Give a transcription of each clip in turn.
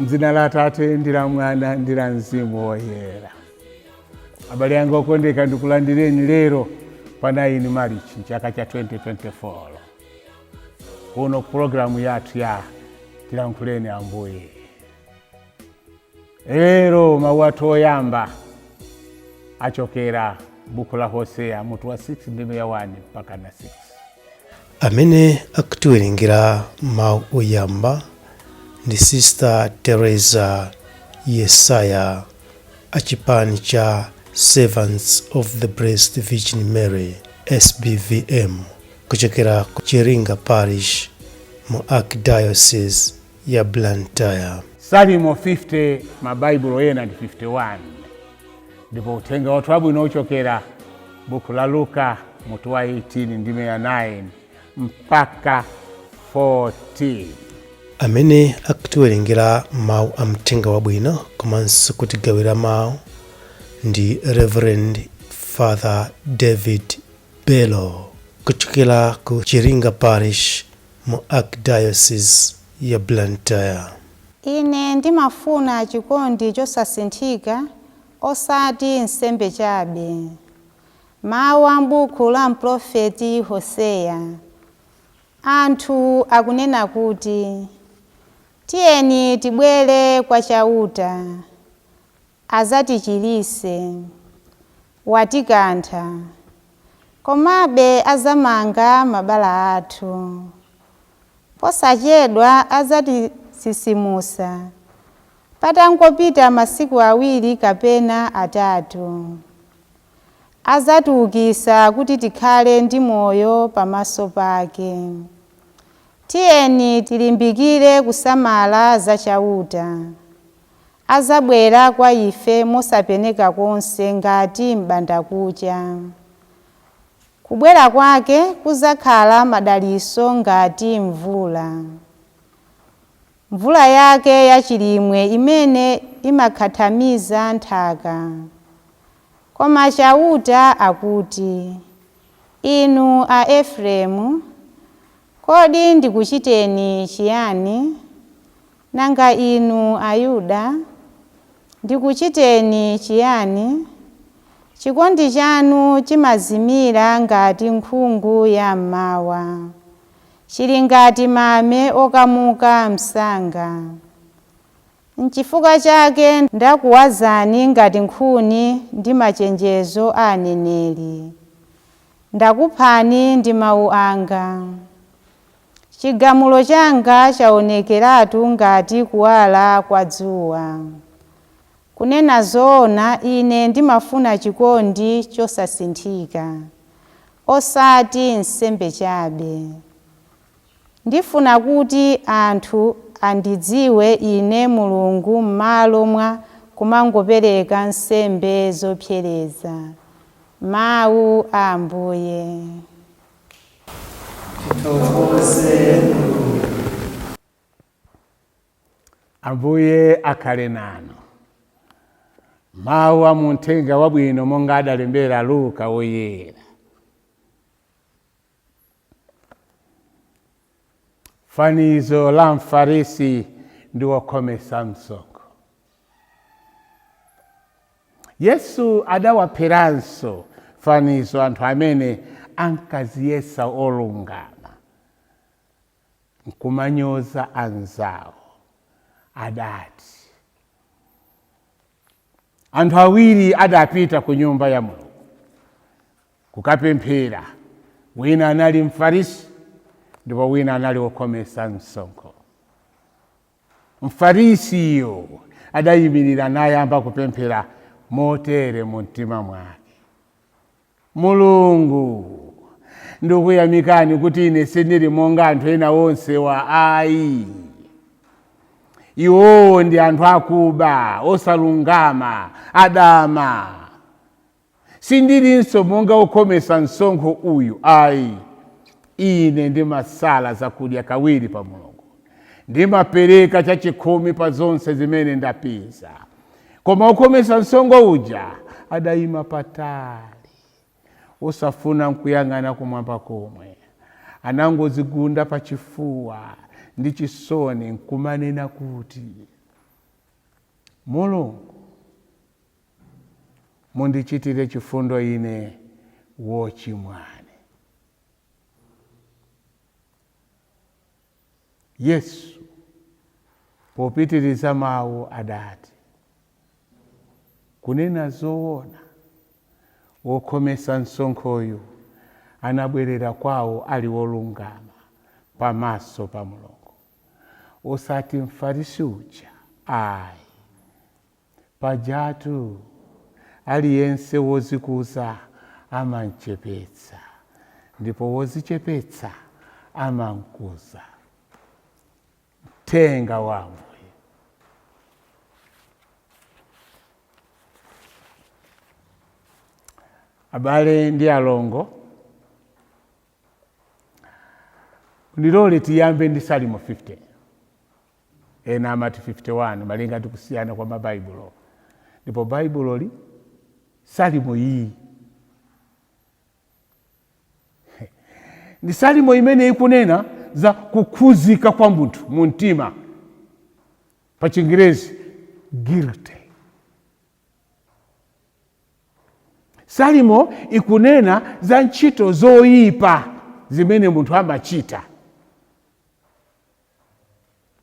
Mdzina la Atate ndi la Mwana ndi la Mzimu Woyera. Abale anga okondeka, ndikulandireni lero pa 9 Marichi mchaka cha 2024 kuno ku pulogalamu yathu ya Tilankhuleni Ambuye. Lero mawu athu oyamba achokera buku la Hoseya mutu wa 6 ndime ya 1 mpaka na 6. Amene akutiwerengera mawu oyamba ndi Sister Teresa Yesaya achipani cha Servants of the Blessed Virgin Mary, SBVM, kuchokera ku Chiringa Parish mu Archdiocese ya Blantyre. Salimo 50, mabaibulo ena ndi 51, ndipo uthenga wathu wabwino uchokera buku la Luka mutu wa 18 ndime ya 9 mpaka 14. Amene akutiwerengera mawu a mthenga wabwino komanso kutigawira mawu ndi Reverend Father David Bello kuchokera ku Chiringa Parish mu Archdiocese ya Blantyre. Ine ndimafuna chikondi chosasinthika, osati nsembe chabe. Mawu a m'buku la mprofeti Hoseya. Anthu akunena kuti, "Tiyeni tibwere kwa Chauta, azatichiritse. Watikantha, komabe azamanga mabala athu. Posachedwa azatitsitsimutsa, patangopita masiku 2 kapena 3. Azatiukitsa kuti tikhale ndi moyo pamaso pake. Tiyeni tilimbikire kusamala za Chauta. Azabwera kwa ife mosapeneka konse ngati m'bandakucha. Kubwera kwake kuzakhala madalitso ngati mvula, mvula yake yachilimwe imene imakhathamiza nthaka. Koma Chauta akuti, 'Inu a Efereimu, kodi ndikuchiteni chiyani? Nanga inu Ayuda, ndikuchiteni chiyani? Chikondi chanu chimazimira ngati nkhungu ya mmawa, chili ngati mame okamuka msanga. Nchifukwa chake ndakuwazani ngati nkhuni ndi machenjezo a aneneri. Ndakuphani ndi mawu anga. Chigamulo changa chaonekeratu ngati kuwala kwa dzuwa. Kunena zoona, ine ndimafuna chikondi chosasinthika, osati nsembe chabe. Ndifuna kuti anthu andidziwe ine Mulungu m'malo mwa kumangopereka nsembe zopsereza." Mawu a Ambuye. Tithokoze Mulungu. Ambuye akhale nanu. Mawu a muthenga wabwino monga adalembera Luka woyera. Fanizo la Mfarisi ndi wokhomesa msonkho. Yesu adawapheranso fanizo anthu amene ankaziyesa olungama nkumanyoza anzawo. Adati, anthu awiri adapita ku nyumba ya Mulungu kukapemphera. Wina anali Mfarisi ndipo wina anali wokhomesa msonkho. Mfarisiyo adayimirira nayamba kupemphera motere mu mtima mwake: "Mulungu, ndikuyamikani kuti ine sindili monga anthu ena onse wa ayi. Iwowo ndi anthu akuba, osalungama, adama. Sindilinso monga wokhomesa msonkho uyu ayi. Ine ndimasala zakudya kawiri pa mulungu, ndimapereka chachikhumi pa zonse zimene ndapeza." Koma wokhomesa msonkho uja adayima patali, osafuna nkuyang'ana kumwamba komwe. Anangozigunda pachifuwa ndi chisoni nkumanena kuti, Mulungu, mundichitire chifundo ine wochimwane. Yesu popitiriza mawu adati, kunena zoona, wokhomesa msonkhoyu anabwerera kwawo ali wolungama pamaso pa Mulungu, osati Mfarisi uja ayi. Pajatu aliyense wozikuza amamchepetsa, ndipo wozichepetsa amamkuza. Mthenga wa Ambuye. Abale ndi alongo, ndilole tiyambe ndi Salimo 50, ena amati 51, malinga ndi kusiyana kwa mabaibulo. Ndipo baibuloli salimo iyi ndi salimo imene ikunena za kukhuzika kwa munthu mu mtima, pa Chingerezi guilty. Salimo ikunena za ntchito zoyipa zimene munthu amachita.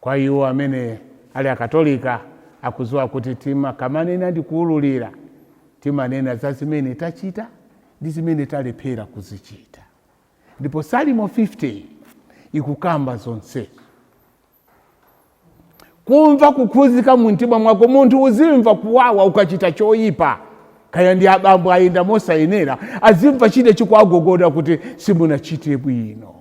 Kwa iwo amene ali Akatolika akudziwa kuti timakamanena ndi kuwululira, timanena za zimene tachita ndi zimene talephera kuzichita. Ndipo Salimo 50 ikukamba zonsezo. Kumva kukhuzika mu mtima mwako, munthu uzimva kuwawa ukachita choyipa, kaya ndi abambo ayenda mosayenera, azimva chine chikuagogoda kuti simunachite bwino.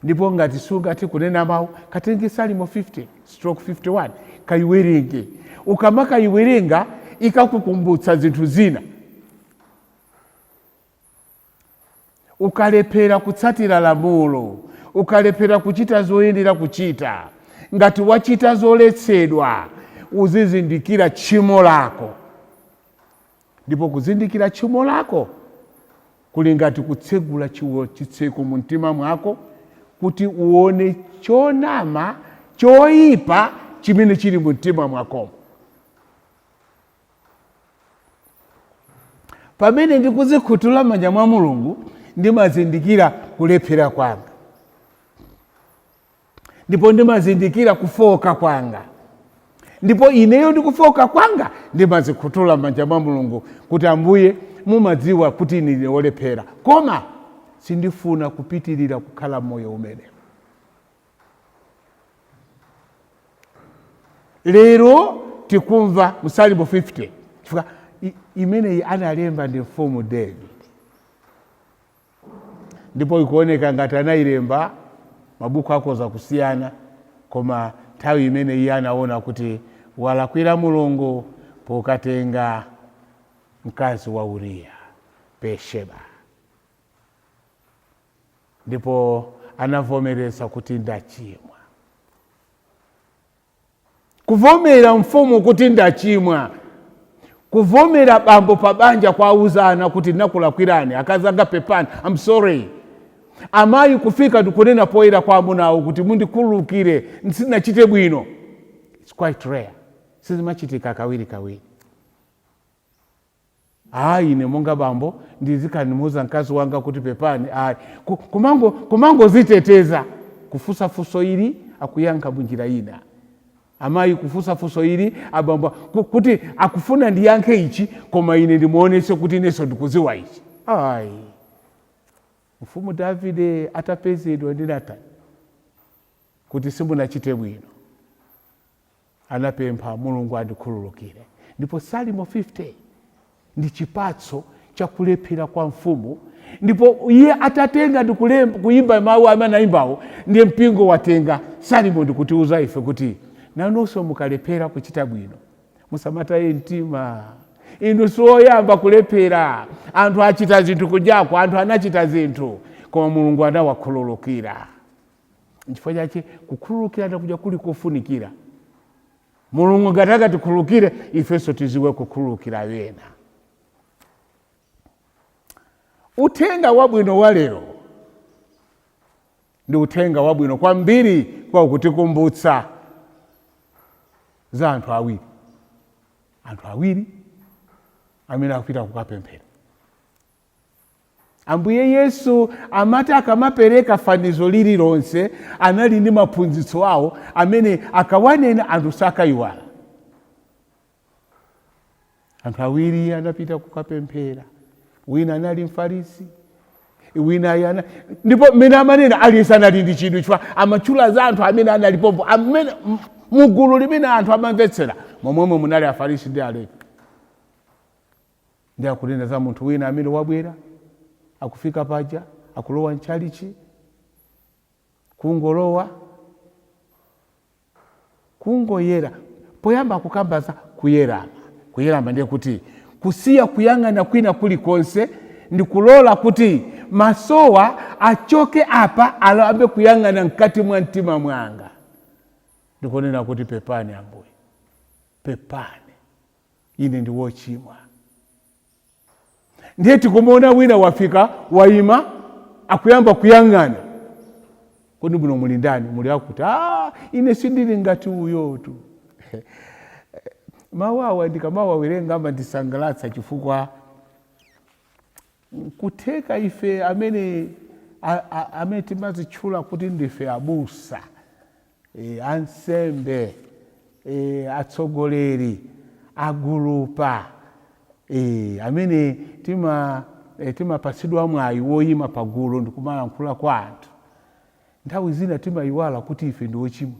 Ndipo ngati sungathe kunena mawu, katenge Salimo 50/51 kayiwerenge. Ukamakayiwerenga ikakukumbutsa zinthu zina. Ukalephera kutsatira lamulo, ukalephera kuchita zoyenera kuchita, ngati wachita zoletsedwa, uzizindikira tchimo lako. Ndipo kuzindikira tchimo lako kuli ngati kutsegula chitseko mu mtima mwako kuti uone chonama choyipa chimene chili mu mtima mwakomo. Pamene ndikuzikhutula m'manja mwa Mulungu, ndimazindikira kulephera kwanga, ndipo ndimazindikira kufoka kwanga. Ndipo ineyo ndikufoka kwanga ndimazikhutula m'manja mwa Mulungu kuti, Ambuye, mumadziwa kuti ine ndine wolephera, koma sindifuna kupitirira kukhala moyo umenewu. Lero tikumva mu Salimo 50, chifukwa imeneyi analemba ndi mfumu David, ndipo ikuoneka ngati anayilemba, mabuku akoza kusiyana, koma nthawi imene iye anaona kuti walakwira Mulungu pokatenga mkazi wa Uriya, Betsheba, ndipo anavomereza kuti ndachimwa. Kuvomera mfumu kuti ndachimwa, kuvomera bambo pa banja kwauzana kuti ndinakulakwirani, akazanga pepani, I'm sorry. Amayi kufika ndikunena poyera kwa amuna awo kuti mundikhululukire, sindinachite bwino. It's quite rare, sizimachitika kawiri kawiri. Ayi, ine monga bambo ndizikanimuuza mkazi wanga kuti pepani? Ayi. Kumangoziteteza, kufunsa funso ili akuyankha munjira ina, amayi kufunsa funso ili, abambo kuti akufuna ndiyankhe ichi, koma ine ndimuonese kuti inenso ndikuziwa ichi. Ayi, mfumu Davide atapezedwa ndi Natani kuti simunachite bwino, anapempha Mulungu andikhululukire. Ndipo Salimo 50 ndi chipatso chakulephera kwa mfumu. Ndipo iye atatenga ndi kuyimba mawu amene anayimbawo, ndiye mpingo watenga salimo ndikutiuza ife kuti nanunso mukalephera kuchita bwino musamataye mtima. Inu siwoyamba kulephera. Anthu achita zinthu kunjako, anthu anachita zinthu, koma Mulungu anawakhululukira. Nchifukwa chache kukhululukirana kuja kuli kofunikira. Mulungu ngati akatikhululukire, ifenso tiziwe kukhululukira ena. Uthenga wabwino wa lero ndi uthenga wabwino kwambiri kwa kutikumbutsa za anthu awiri. Anthu awiri amene akupita kukapemphera. Ambuye Yesu amati akamapereka fanizo lililonse, anali ndi maphunzitso awo amene akawanena anthu sakayiwala. Anthu awiri anapita kukapemphera, wina anali Mfarisi, wina yana. Ndipo mmene amanena, aliyense anali ndi chidwi chifukwa amatchula za anthu amene analipompo, amene mugulu limene anthu amamvetsera momwemo munali Afarisi ndi Alevi. Ndi akunena za munthu wina amene wabwera, akufika paja, akulowa mchalichi, kungolowa, kungoyera. Poyamba akukamba za kuyerama. Kuyerama ndiye kuti kusiya kuyang'ana kwina kulikonse ndi kulola kuti masowa achoke apa, alambe kuyang'ana mkati mwa mtima mwanga, ndikunena kuti, "Pepani Ambuye, pepani, ine ndi wochimwa." Ndiye tikumuona wina wafika, wayima, akuyamba kuyang'ana, "Kodi muno muli ndani? Muli akuti?" "Ah, ine sindili ngati uyotu." Mawu awa ndikamawawerenga amandisangalatsa, chifukwa kutheka ife amene amene timazitchula kuti ndife abusa, ansembe, atsogoleri agulupa, amene timapatsidwa mwayi woyima pagulu ndikumalankhula kwa anthu, nthawi zina timayiwala kuti ife ndi ochimwa.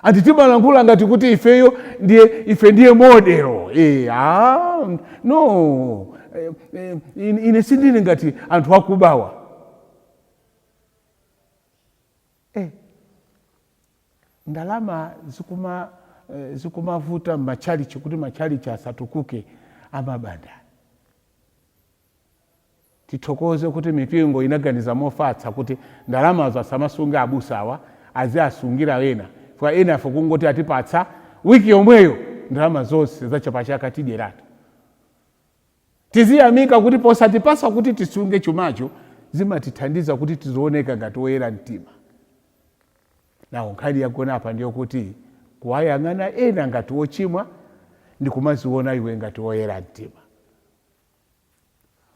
Ati timalankhula ngati kuti ifeyo ndiye, ife ndiye model. Ah, no, ine sindili ngati anthu akubawa. Ndalama zikumavuta m'machalichi kuti machalichi asatukuke amabanda. Tithokoze kuti mipingo inaganiza mofatsa kuti ndalamazo asamasunge abusawa, aziasungira ena, chifukwa ena afe kungoti atipatsa, wiki yomweyo ndalama zonse zachapachaka tidyeratu. Tiziyamika kuti posatipasa kuti tisunge chumacho, zimatithandiza kuti tizioneka ngati oyera mtima. Nawo nkhani yagona apa ndiyo kuti kuwayang'ana ena ngati ochimwa ndi kumaziona iwe ngati oyera mtima.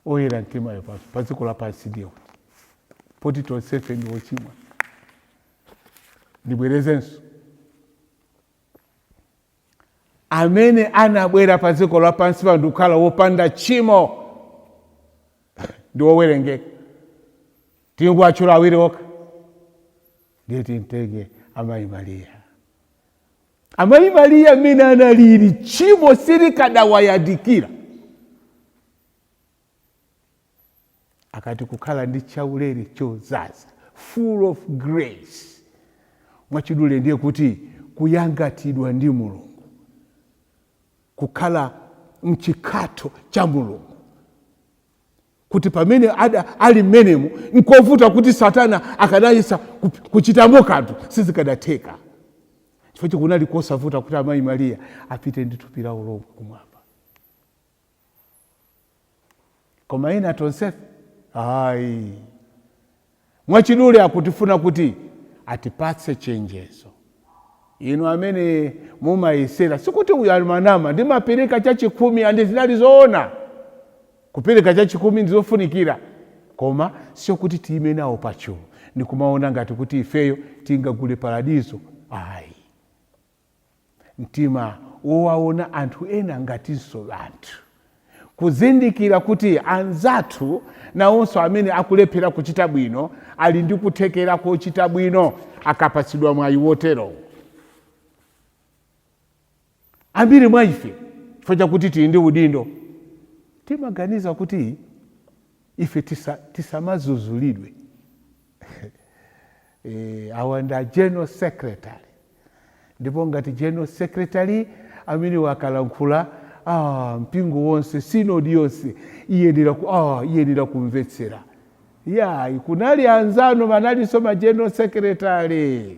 Oyera mtimayo pa dziko lapansi ndiye kuti poti tonsefe ndi ochimwa. Ndibwerezenso, amene anabwera pa dziko lapansi pano ndikukhala wopanda tchimo ndi wowerengeka, tinguwatchula awiri okha. Ndiye timtenge Amayi Mariya. Amayi Mariya mmene analili, tchimo silikadawayandikira. Akati kukhala ndi chaulere chodzaza, full of grace, mwachidule ndiye kuti kuyangatidwa ndi Mulungu, kukhala mchikhatho cha Mulungu, kuti pamene ada ali mmenemo nkovuta kuti Satana akanayesa kuchitamo kanthu, sizikadatheka, chifukwa chikunali kosavuta kuti Amayi Mariya apite ndi thupi lawo lomwe kumwamba. Koma ena tonsefe ayi. Mwachidule akutifuna kuti atipatse chenjezo. Inu amene mumayesera, sikuti uyu alimanama, "Ndimapereka chachikhumi," andi zinali zoona, kupereka chachikhumi ndizofunikira, koma siokuti tiyime nawo pachulu ndikumaona ngati kuti ifeyo tingagule paradizo, ayi. Mtima wowaona anthu ena ngatinso anthu, kuzindikira kuti anzathu nawonso amene akulephera kuchita bwino ali ndi kuthekera kochita bwino akapatsidwa mwayi woterowo. Ambiri mwa ife, chifukwa chakuti tili ndi udindo, timaganiza kuti ife tisamazuzulidwe. Awa ndi a general secretary, ndipo ngati general secretary amene wakalankhula, mpingo wonse, sinodi yonse iyenera kumvetsera. Yayi, kunali anzanu manalinso ma general secretary,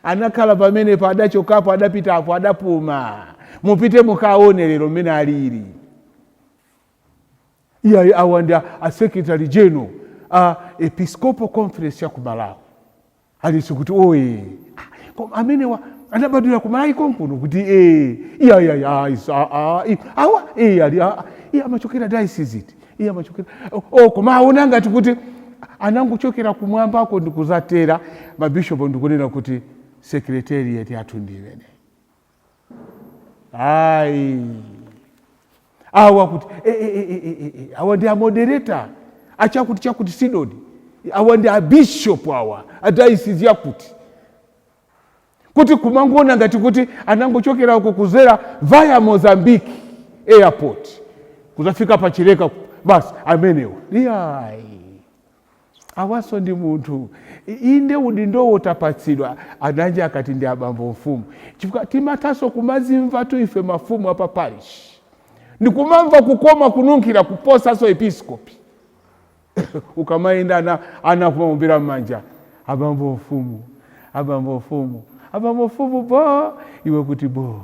anakhala pamenepo, adachokapo, adapitapo, adapuma. Mupite mukaone lero mmene alili. Iyayi, awa ndi a secretary general a Episcopal Conference ya ku Malawi, alinso kuti oye. Koma amenewa Anabadwira kumalawi konkuno kuti iya iya iya awa ali iye amachokera diocese iti, iye amachokera oh, koma aona ngati kuti anangochokera kumwambako ndikuzatera. Mabishopu ndikunena kuti secretariat yathu ndi imeneyi. Ayi, awa kuti awa ndi amoderator achakuti chakuti synod, awa ndi abishop, awa adiocese yakuti kuti. Kumangoona ngati kuti anangochokera uko kuzera via Mozambique airport kuzafika pachileka basi, amenewa iyayi. Awaso ndi munthu. Inde, udindowo tapatsidwa. Ananje akati ndi abambo mfumu, chifukwa timathanso kumazimva tu ife mafumu apa parish, ndikumamva kukoma kununkhira kuposaso episcopi. Ukamayenda ana kumaombera m'manja, "Abambo mfumu, abambo mfumu, abambo mfumu bo." Iwe kuti bo,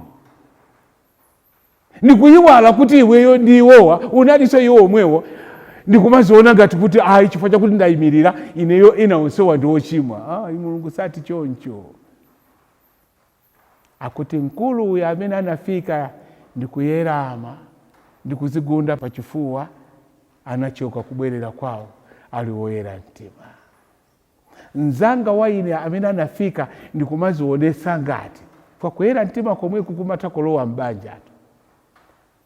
ndikuyiwala kuti iweyo ndi iwowa unalinso iwo omwewo. Ndikumaziona ngati kuti ayi, chifukwa chakuti ndayimirira ineyo, ena onsewa ndi ochimwa. Ayi, Mulungu sati choncho. Akuti mkulu uyu amene anafika ndikuyerama ndikuzigunda pachifuwa, anachoka kubwerera kwawo ali woyera mtima. Mzanga wa ine amene anafika ndikumazionetsa ngati kwa kuyera mtima komweku kumatha kulowa m'banjatu,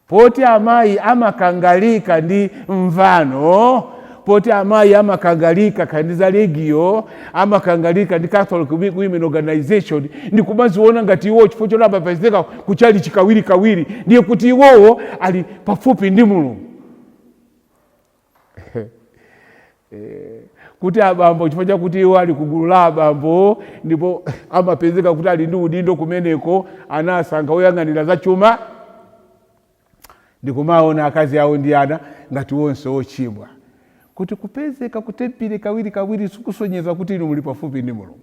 poti amayi amakangalika ndi mvano, poti amayi amakangalika kandi za Legio, amakangalika ndi Catholic Women Organization, ndikumaziona ngati iwo chifukwa choti amapezeka kuchali chikawiri kawiri ndiye kuti iwowo ali pafupi ndi Mulungu. Kuti abambo, chifukwa chakuti iwo ali kugulu la abambo ndipo amapezeka kuti ali ndi udindo kumeneko, anasankha oyang'anira za chuma, ndikumaona akazi awo ndi ana ngati wonse ochimwa. Kuti kupezeka kutempire kawiri kawiri sikusonyeza kuti inu muli pafupi ndi Mulungu,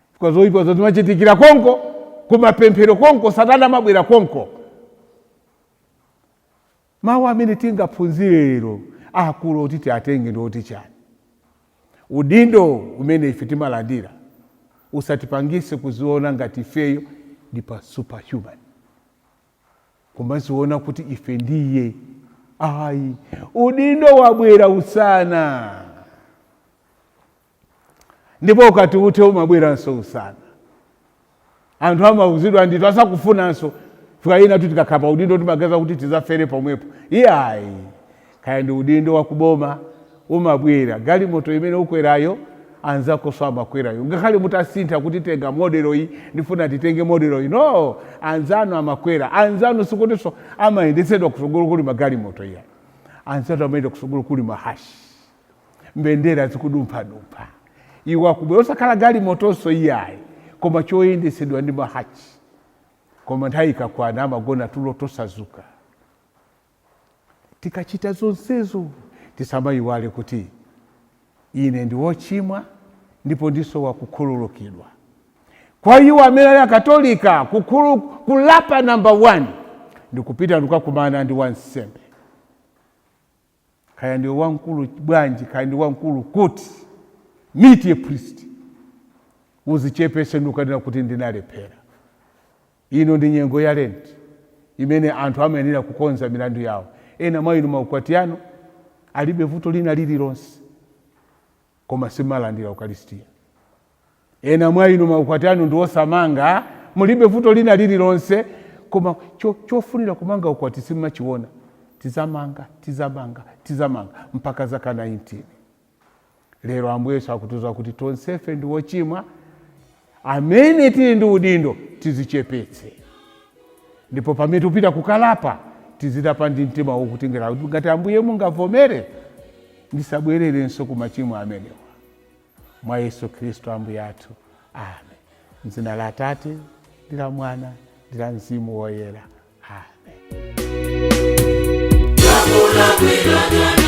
chifukwa zoyipa zimachitikira konko kumapemphero konko, Satana amabwera konko. Mawu amene tingaphunzire lero akulu oti tiatenge ndi oti chani? Udindo umene ife timalandira usatipangise kuziona ngati ifeyo ndi pa superhuman, kumaziona kuti ife ndiye. Ayi, udindo wabwera usana, ndipo ukati uthe umabweranso usana. Anthu amauzidwa ndithu asakufunanso fika ina tu. Tikakhala pa udindo timagaza kuti tizafere pomwepo. Iyayi, kaya ndi udindo wakuboma, umabwera galimoto imene ukwerayo anzakonso amakwerayo. Ngakhale mutasintha kuti tenga model iyi, ndifuna titenge model iyi, no, anzanu amakwera anzanu. Sikutinso amayendetsedwa kusogolo kuli magalimoto, iya, anzanu amayenda kusogolo kuli mahashi, mbendera zikudumphadumpha. Iwo akubwera osakhala galimotonso iyayi, koma choyendetsedwa ndi mahachi. Koma nthawi ikakwana amagona tulo tosazuka. Tikachita zonsezo tisamayiwale kuti ine ndi wochimwa ndipo ndisowa kukhululukidwa. Kwa iwo amene ali Akatolika, kulapa number one ndikupita ndikukakumana ndi wansembe, kaya ndi wamkulu bwanji, kaya ndi wamkulu kuti. Meet a priest, uzichepese ndikukanena kuti ndinalephera. Ino ndi nyengo ya Lent imene anthu amayenera kukonza milandu yawo. Ena mwa inu maukwati anu alibe vuto lina lililonse, koma simalandira ukaristiya. Ena mwa inu maukwati anu ndi osamanga, mulibe vuto lina lililonse, koma chofunira kumanga ukwati simmachiona. Tizamanga, tizamanga, tizamanga mpaka zaka 19. Lero Ambuye Yesu akutiuza kuti tonsefe ndi wochimwa. Amene tili ndi udindo tizichepetse, ndipo pamene tikupita kukalapa tizilapa ndi mtima wokuti ngati Ambuye mungavomere, ndisabwererenso ku machimo amenewa. Mwa Yesu Khristu Ambuye athu, amen. Mdzina la Atate ndi la Mwana ndi la Mzimu Woyera, amen. Takulakwira.